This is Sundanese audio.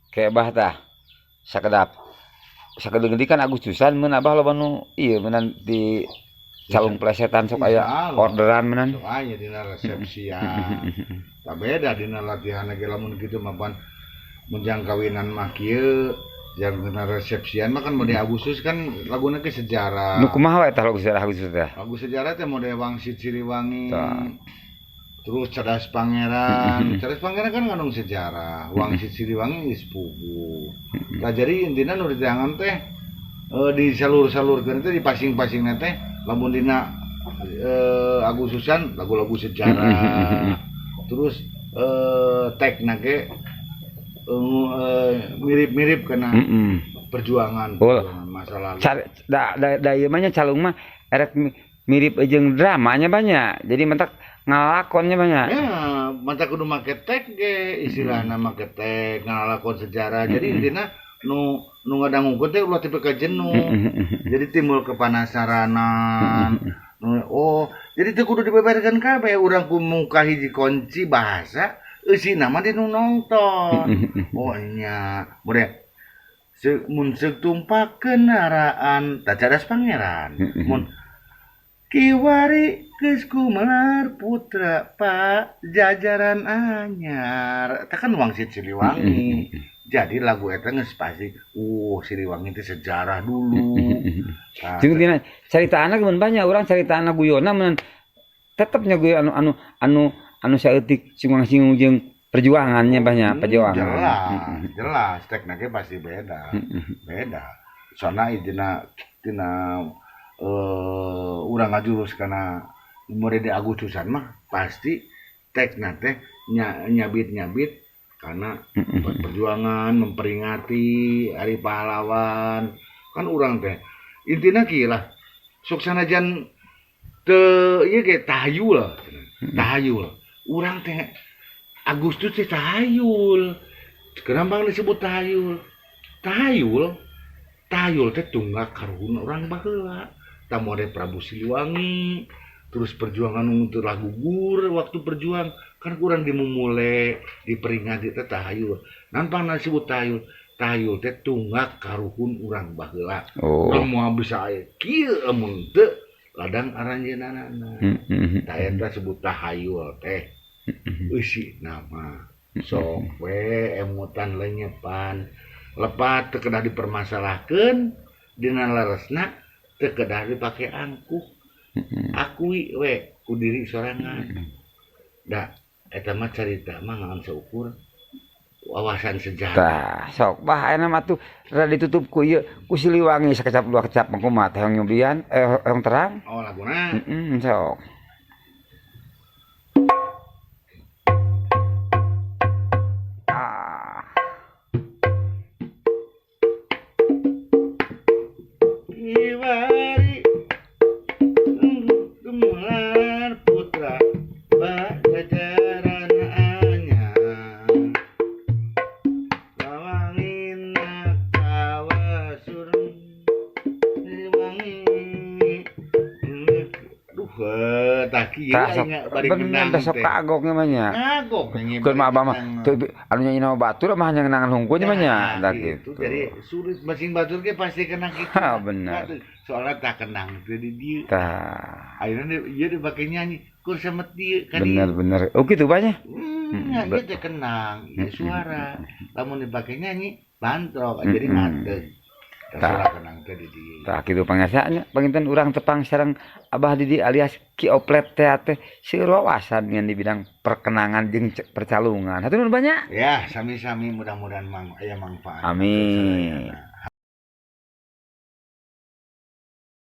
Kayak Abah tah sakedap sakedeung deui kan Agustusan mun Abah loba nu ieu meunan di calung plesetan sok aya orderan meunan. Sok aya dina resepsian. Tah beda dina latihan ge lamun kitu mah pan mun jang kawinan mah kieu, jang dina resepsian mah kan mode Agustus kan laguna ge sejarah. Nu kumaha we tah lagu sejarah Agustus teh? Lagu sejarah teh mode Wangsit Siliwangi. Terus Cerdas Pangeran, Cerdas Pangeran kan ngandung sejarah. Wangsit Siliwangi geus puguh. Nah jadi intina nu diteangan teh disalur-salurkeun teh dipasing-pasingna teh lamun dina Agustusan lagu-lagu sejarah. Terus tekna ge mirip-mirip kana perjuangan, perjuangan masa lalu. Da ieu mah nya calung mah erek mirip jeung dramanya banyak. Jadi mentak ngalakonnya banyak. Ya, mantap kudu make tek ge, istilahna make tek ngalakon sejarah. Jadi intina nu ngadangukeun teh ulah tipe ka jenuh. Jadi timbul kepenasaranan. Oh, jadi teu kudu dibeberkeun kabeh urang ku muka hiji kunci bahasa eusina mah di nu nongton. Oh nya, bude mun seuk tumpak kendaraan tah Cadas Pangeran. Mun kiwari geus kumelar putra pajajaran anyar. Eta kan Wangsit Siliwangi. Jadi lagu eta geus pasti Siliwangi teh sejarah dulu. Nah, jeung dina caritaana mun banyak urang caritaana guyona mun tetep nya guyon anu anu anu saeutik singgung-singgung jeung perjuangannya banyak, perjuangan. Jelas, jelas tekna ge pasti beda. Beda. Soalna dina urang ngajurus kana mode di Agustusan mah pasti tekna teh nyabit-nyabit karena perjuangan memperingati hari pahlawan kan urang teh intina kieu lah sok sanajan teu ieu ge tahayul tahayul urang teh Agustus teh tahayul. Kenapa disebut tahayul? Tahayul tahayul teh tunggak karuhun urang baheula. Tah mode Prabu Siliwangi terus perjuangan untuk lagu gugur waktu berjuang kan kurang dimumule diperingati teh tahayul. Nampang disebut tahayul. Tahayul teh tunggak karuhun urang baheula. Urang moal bisa aya kieu lamun teu ladang aranjeunana. Tah eta sebut tahayul teh. Eusi nama sok we emutan lenyepan lepat teu kedah dipermasalahkeun dina leresna teu kedah dipake angkuh. Akui we ku diri sorangan. Da eta mah carita mah ngan seukur wawasan sejarah. Tah sok bah ayeuna mah tuh rada ditutup ku ieu ku Siliwangi sakecap dua kecap mah kumaha teh hoyong nyobian hoyong terang. Oh laguna. Sok. Kiwari gemelar putra pajajaran anyar lawangin kawasur wangi. Aduh tah kieu aing bari ngenang teh sok kagok nya mah nya. Kagok nya Keun mah abah mah teu anu nyanyi nama batur mah hanya ngenangan hungkul nya mah nya. Tah gitu. Gitu. Jadi sulit masing batur ge pasti kena kitu. Ha bener. Soalna tah kenang teh di dieu. Tah. Ayeuna ieu dipake nyanyi kur semet dieu ka dieu. Bener bener. Oh kitu bah nya. Nya ieu teh kenang, ieu suara. Lamun dipake nyanyi bantrok jadi ngadeg. Tah kenang teh di dieu. Tah kitu pangarsa nya panginten urang tepang sareng Abah Didi alias Ki Oplet teh teh seueur wawasan ngan di bidang perkenangan jeung percalungan. Hatur nuhun banyak. Ya, sami-sami mudah-mudahan aya manfaat. Amin.